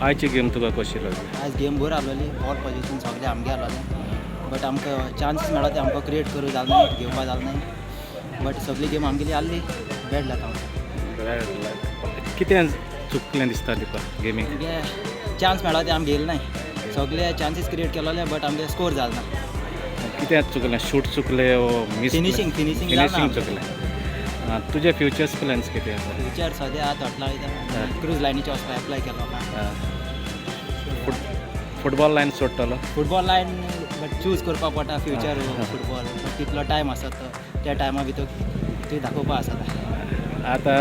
आयची गेम तुका कशी लागली? आयज गेम बरी आसलेली. बॉल पोझिशन सगळें आमगे आसलेलें, बट आमकां चान्सीस मेळ्ळो ते आमकां क्रिएट करूं जालें ना, घेवपा जालें ना. बट सगळी गेम आमगेली आसली. बॅड लक आमकां. कितें चुकलें दिसता तुका गेमीक? आमगे चान्स मेळ्ळो ते आमी घेयले नाय. सगळे चान्सीस क्रिएट केलोले, बट आमगे स्कोर जालें ना. कितें चुकलें? शूट चुकलें वो मिस? फिनिशींग, फिनिशींग जालें ना फिनिशींग आमचें. चुकलें. आं, तुजे फ्युचर्स प्लॅन्स कितें आसा? फ्युचर सद्या आतां हॉटला वयता. क्रूज लायनीचे वचपाक एप्लाय केलो आहा. फुटबॉल लायन सोडटलो? फुटबॉल लायन बट चूज करपाक पडटा फ्युचर फुटबॉल. बट तितलो टायम आसा तो, त्या टायमा भितर ती दाखोवपा आसा. आतां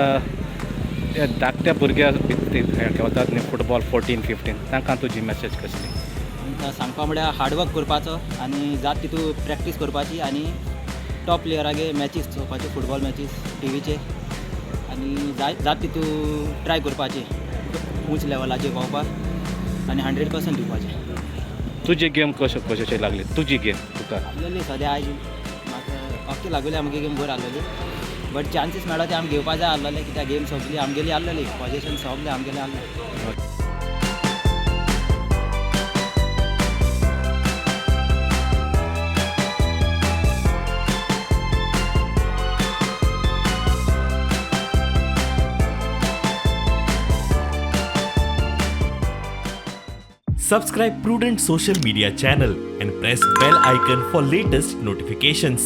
ते धाकट्या भुरग्या खेळतात न्ही फुटबॉल, 14 15, तांकां तुजी मॅसेज कसली? आमकां सांगपा म्हळ्यार हार्डवर्क करपाचो आनी जात तितू प्रॅक्टीस करपाची आनी टॉप प्लेयरागे मॅचीस चोवपाच्यो, फुटबॉल मॅचीस टिवीचे, आनी जाय जात तितू ट्राय करपाची उंच लेवलाचेर पावपाक आनी 100% दिवपाचें. तुजी गेम कशो कशें लागली, तुजी गेम तुका? आसलेली सद्या आयज म्हाका ओके लागली. आमगे गेम बरी आसलेली, बट चान्सीस मेळ्ळो ते आमी घेवपा जाय आसलेले, कित्याक गेम सगली आमगेली आसलेली, पोझिशन सगलें आमगेलें आसलें. Subscribe Prudent Social Media channel and press bell icon for latest notifications.